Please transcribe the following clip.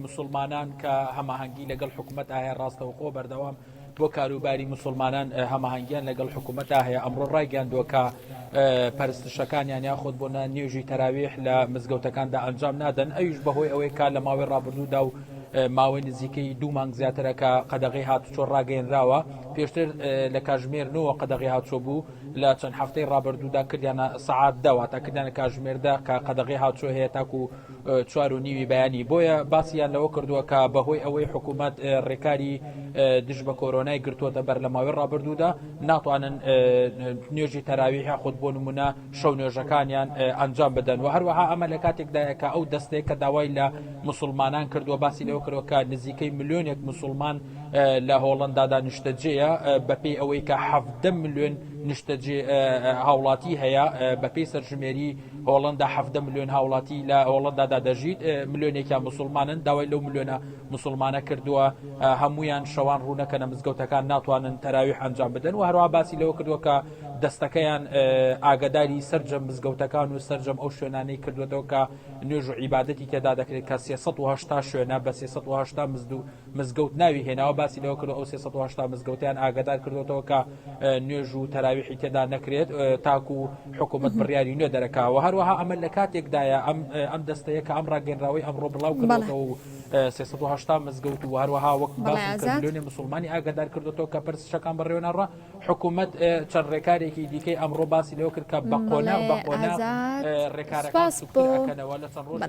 موسڵمانان کە هەماهەنگی لەگەڵ حکوومەت هەیە ڕاستەوخۆ بەردەوام بۆ کاروباری موسڵمانان هەماهەنگیان لەگەڵ حکوومەتدا هەیە ئەمڕۆ ڕایگەیاندووە کە پەرستشەکانیان یاخود بۆ نوێژی تەراویح لە مزگەوتەکاندا ئەنجام نادەن ئەویش بەهۆی ئەوەی کە لە ماوەی ڕابردوودا و ماوەی نزیکەی دوو مانگ زیاترە کە قەدەغی هاتوچۆ ڕاگەیەنراوە پێشتر لە کاژمێر نۆوە قەدەغی هاتوچۆ بوو لە چەند هەفتەی ڕابردوودا کردیانە سەعات دە واتە کردیانە کاژمێر دە کە قەدەغی هاتوچۆ هەیە تاکو چوار و نیوی بەیانی بۆیە باسییان لەوە کردووە کە بەهۆی ئەوەی حکوومەت ڕێکاری دژ بە کۆرۆنای گرتووەتە بەر لە ماوەی ڕابردوودا ناتوانن نوێژی تەراویح یاخود بۆ نمونە شەو نوێژەکانیان ئەنجام بدەن و هەروەها ئەمە لە کاتێکدایە کە ئەو دەستەیە کە داوای لە مسلمانان کردووە باسی لەوە کردووە کە نزیکەی ملیۆنێک مسلمان لە هۆڵندادا نیشتەجێیە بەپێی ئەوەی کە 17 ملیۆن نیشتەجێ هاوڵاتی هەیە بەپێی سەرژمێری هۆڵندا 17 ملیۆن هاوڵاتی لە هۆڵندادا دەژیت ملیۆنێکیان مسلمانن داوای لەو ملیۆنە مسلمانە کردووە هەمویان شەوان ڕوونەکەنە مزگەوتەکان ناتوانن تەراویح ئەنجام بدەن و هەروە باسی لەوە کردووە کە دەستەکەیان ئاگداری سەرجەم مزگەوتەکان و سەرجەم ئەو شوێنانەی کردوێتەوە کە نوێژ و عیبادەتی تێدا دەکرێت کە 380 شوێنە بە 380 مزدو مزگەوت ناوی هێناوە باسی لەوە کردو ئەو 380 مزگەوتیان ئاگادار کردوێتەوە کە نوێژ و تەراویحی تێدا نەکرێت تاکو حکوومەت بڕیاری نوێ دەرەکاوە هەروەها ئەمە لە کاتێکدایە ئەم ئەم دەستەیە کە ئەم ڕاگەنراوەی ئەمڕۆ بڵاو کردەوە و 380 مزگەوت و هەروەها وەک ملیۆنی مسلمانی ئاگادار کردوێتەوە کە پرسشەکان بەڕێوە ناڕە حکوومەت چەند ڕێکارێکی دیکەی ئەمڕۆ باسی لەوە کرد کە بە قۆناغ بە قۆناغ ڕێکارەکان سوکتر ئەکەنەوە لە چەند ڕۆژ.